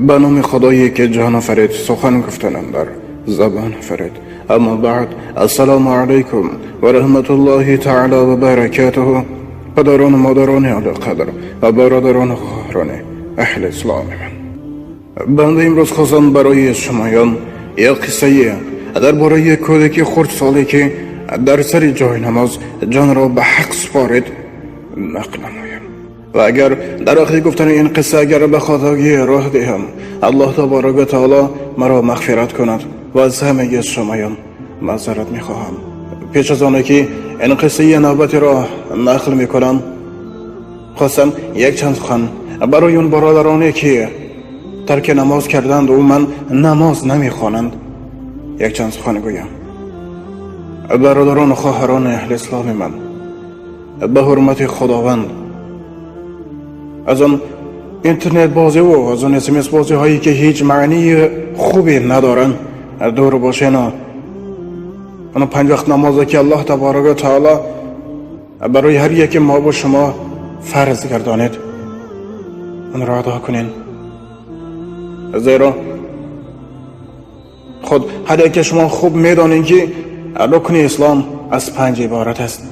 به نام خدایی که جان آفرید، سخن گفتنم در زبان آفرید. اما بعد، السلام علیکم و رحمت الله تعالی و برکاته. پدران و مادران عالیقدر و برادران و خواهران اهل اسلام من، بنده امروز خواستم برای شمایان یک قصه درباره کودک خردسالی که در سر جای نماز جان را به حق سپارید نقل نمایم. و اگر در آخر گفتن این قصه اگر به خطاگی راه دهم، الله تبارک و تعالی مرا مغفرت کند و از همه شمایان معذرت میخواهم. پیش از آنه که این قصه نوبتی را نقل میکنم، خواستم یک چند سخن برای اون برادرانی که ترک نماز کردند و من نماز نمیخوانند یک چند سخن گویم. برادران و خواهران اهل اسلام من، به حرمت خداوند از آن اینترنت بازی و از آن اسمس بازی هایی که هیچ معنی خوبی ندارن دور باشین و آن پنج وقت نمازی که الله تبارک و تعالی برای هر یک ما و شما فرض گردانید آن را ادا کنین، زیرا خود هر یک شما خوب میدانین که رکن اسلام از پنج عبارت است.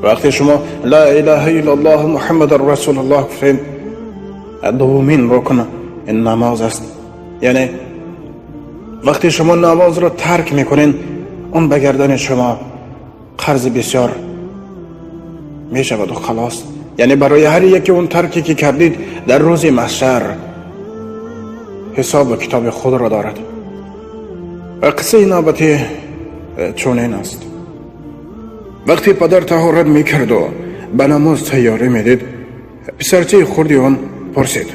وقتی شما لا اله الا الله محمد رسول الله گفتین، دومین رکن این نماز است. یعنی وقتی شما نماز را ترک میکنین، اون به گردن شما قرض بسیار میشود و خلاص. یعنی برای هر یکی اون ترکی که کردید در روز محشر حساب و کتاب خود را دارد. و قصه نوبتی چنین است. وقتی پدر طهارت میکرد و به نماز تیاری میدید، پسرچه خردی آن پرسید: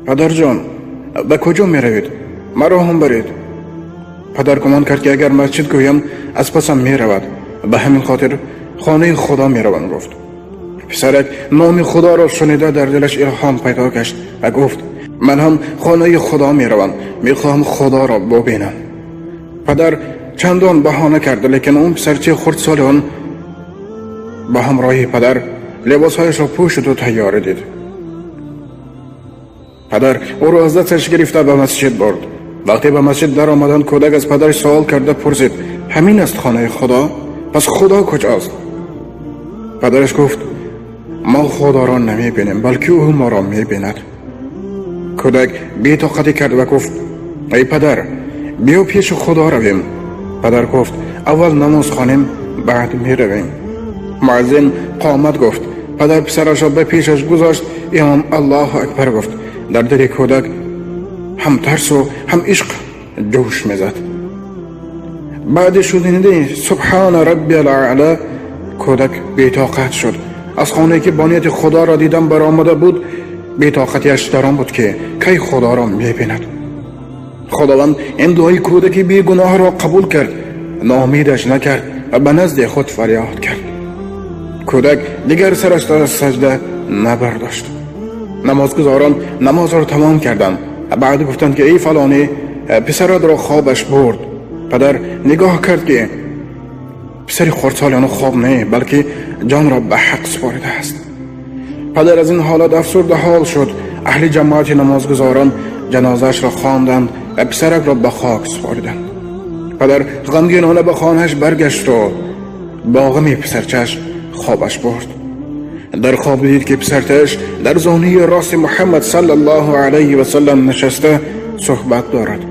پدر جان، به کجا میروید؟ مرا هم برید. پدر گمان کرد که اگر مسجد گویم از پسم میرود، به همین خاطر خانه خدا میروم گفت. پسرک نام خدا را شنیده در دلش الهام پیدا گشت و گفت: من هم خانه خدا میروم، میخواهم خدا را ببینم. پدر چندان بهانه کرد، لیکن اون پسرچه خردسال آن با همراهی پدر لباسهایش را پوشید و تیاره دید. پدر او را از دستش گرفته به مسجد برد. وقتی به مسجد در آمدند، کودک از پدرش سوال کرده پرسید: همین است خانه خدا؟ پس خدا کجاست؟ پدرش گفت: ما خدا را نمی بینیم، بلکه او ما را می بیند. کودک بی‌طاقتی کرد و گفت: ای پدر، بیا پیش خدا رویم. پدر گفت: اول نماز خوانیم، بعد می رویم. مؤذن قامت گفت. پدر پسرش را به پیشش گذاشت. امام الله اکبر گفت. در دل کودک هم ترس و هم عشق جوش میزد. بعد شنیدن سبحان ربی الاعلی، کودک بی‌طاقت شد. از خانه که با نیت خدا را دیدن برآمده بود، بی‌طاقتیش در آن بود که کی خدا را میبیند. خداوند این دعای کودک بیگناه را قبول کرد، ناامیدش نکرد و به نزد خود فریاد کرد. کودک دیگر سرش را از سجده نبرداشت. نمازگزاران نماز را تمام کردند. بعد گفتند که ای فلانی، پسرت را خوابش برد. پدر نگاه کرد که پسر خردسال آن خواب نه، بلکه جان را به حق سپارده است. پدر از این حالت افسرده حال شد. اهل جماعت نمازگزاران جنازه‌اش را خواندند و پسرک را به خاک سپردند. پدر غمگینانه به خانهش برگشت و با غم پسرچش خوابش برد. در خواب دید که پسرچش در زانوی راست محمد صلی الله علیه و سلم نشسته صحبت دارد.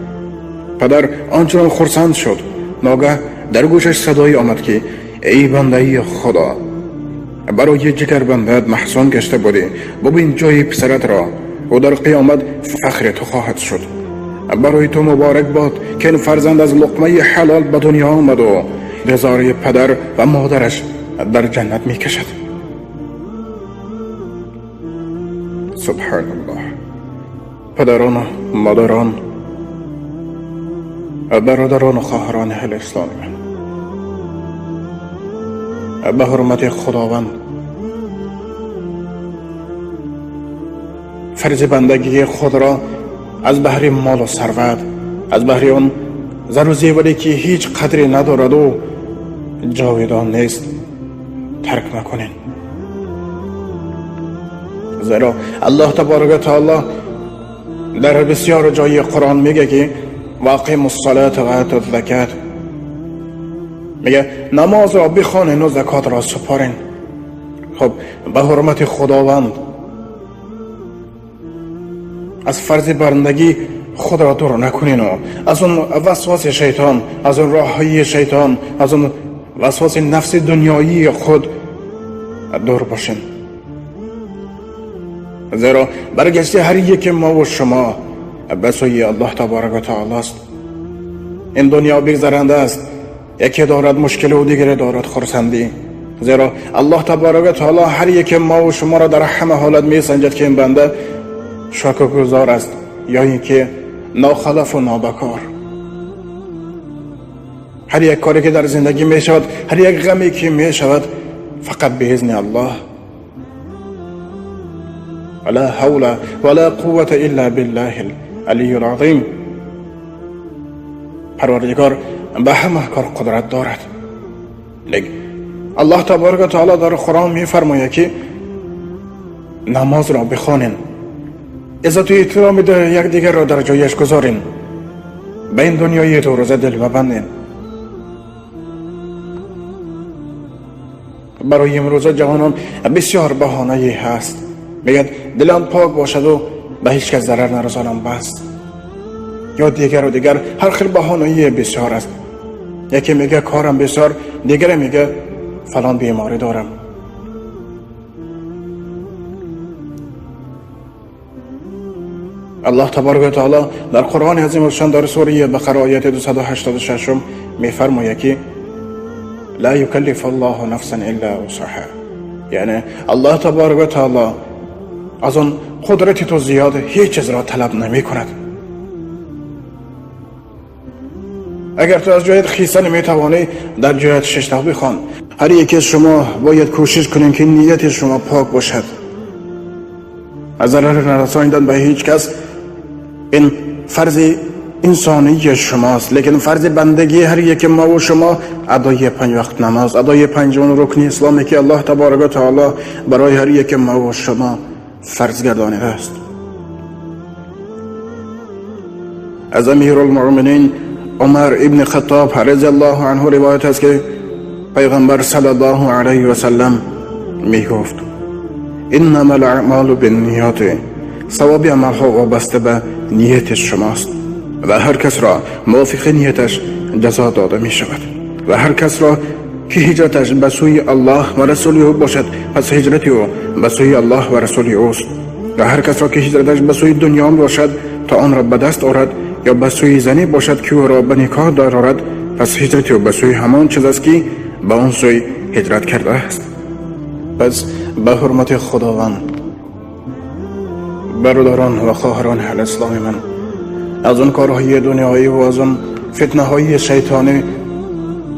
پدر آنچنان خرسند شد. ناگه در گوشش صدایی آمد که ای بنده خدا، برای جگر بندت محزون گشته بودی، ببین جای پسرت را، او در قیامت فخر تو خواهد شد. برای تو مبارک باد که این فرزند از لقمه حلال به دنیا آمد و رضای پدر و مادرش در جنت می کشد. سبحان الله. پدران و مادران، برادران و خواهران اهل اسلام من، به حرمت خداوند فرض بندگی خود را از بهر مال و ثروت، از بهر آن زر و زیوری که هیچ قدری ندارد و جاودان نیست ترک مکنین، زیرا الله تبارک و تعالی در بسیار جای قرآن میگه که واقیم الصلاة و آتوا الزکات، میگه نماز را بخوانین و زکات را سپارین. خب به حرمت خداوند از فرض بندگی خود را دور نکنین و از اون وسواس شیطان، از اون راههای شیطان، از اون وسواس نفس دنیایی خود دور باشین، زیرا برگشت هر یک ما و شما به سوی الله تبارک و تعالی است. این دنیا بگذرنده است، یکی دارد مشکل و دیگری دارد خرسندی، زیرا الله تبارک و تعالی هر یک ما و شما را در همه حالت می سنجد که این بنده شکرگزار است یا اینکه ناخلف و نابکار. هر یک کاری که در زندگی می شود، هر یک غمی که می شود، فقط به اذن الله. ولا حول ولا قوة الا بالله العلی العظیم. پروردگار به همه کار قدرت دارد. لیکن الله تبارک و تعالی در قرآن می فرماید که نماز را بخوانین، عزت و احترام یکدیگر را در جایش گذارین، به این دنیای دو روزه دل ببندین. برای امروز جوانان بسیار بهانه هست، میگد دلم پاک باشد و به هیچ کس ضرر نرسانم بس، یا دیگر و دیگر هر خیل بهانه بسیار است. یکی میگه کارم بسیار، دیگری میگه فلان بیماری دارم. الله تبارک و تعالی در قرآن عظیم الشان در سوره بقره آیت 286 میفرماید که لا یکلف الله نفسا الا وسعها، یعنی الله تبارک و تعالی از آن قدرت تو زیاد هیچ چیز را طلب نمی کند. اگر تو از جایت خیسته نمی توانی، در جایت ششته بخوان. هر یکی از شما باید کوشش کنیم که نیت شما پاک باشد، از ضرر نرساندن به هیچ کس. این فرض انسانی شماست، لیکن فرض بندگی هر یک ما و شما ادای 5 وقت نماز، ادای 5 رکن اسلامی که الله تبارک و تعالی برای هر یک ما و شما فرض گردانیده است. از امیرالمؤمنین عمر ابن خطاب رضی الله عنه روایت است که پیغمبر صلی الله علیه و سلم می گفت انما الاعمال بالنیات، ثواب عملها وابسته به نیت شماست و هر کس را موافق نیتش جزا داده می شود و هر کس را که هجرتش به سوی الله و رسول او باشد پس هجرت او به سوی الله و رسول اوست و هر کس را که هجرتش به سوی دنیا باشد تا آن را به دست آورد یا به سوی زنی باشد که او را به نکاح درآورد پس هجرت او به سوی همان چیز است که به آن سوی هجرت کرده است. پس به حرمت خداوند برادران و خواهران اهل اسلام من، از آن کارهای دنیایی و از آن فتنه های شیطانی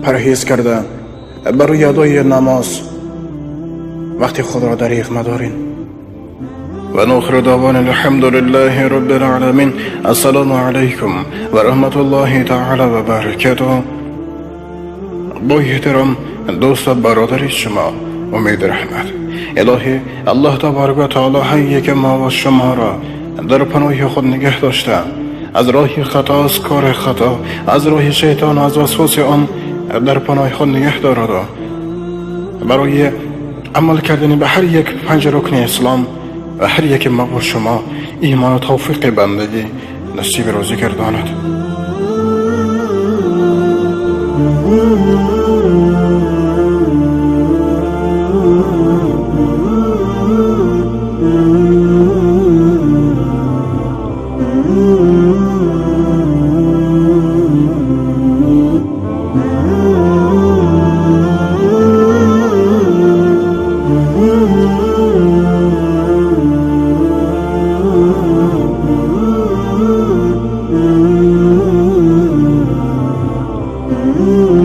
پرهیز کرده برای ادای نماز وقتی خود را دریغ مدارین. و ناخر دعوانا الحمد لله رب العالمین. السلام علیکم و رحمت الله تعالی و برکاته. با احترام دوست و برادر شما امید رحمت. الهی الله تبارک و تعالی هر یک ما و شما را در پناه خود نگه داشته، از راه خطا، از کار خطا، از راه شیطان، از وسواس آن در پناه خود نگه دارد. برای عمل کردن به هر یک 5 رکن اسلام و هر یک ما و شما ایمان و توفیق بندگی نصیب روزی گرداند. Mm-hmm.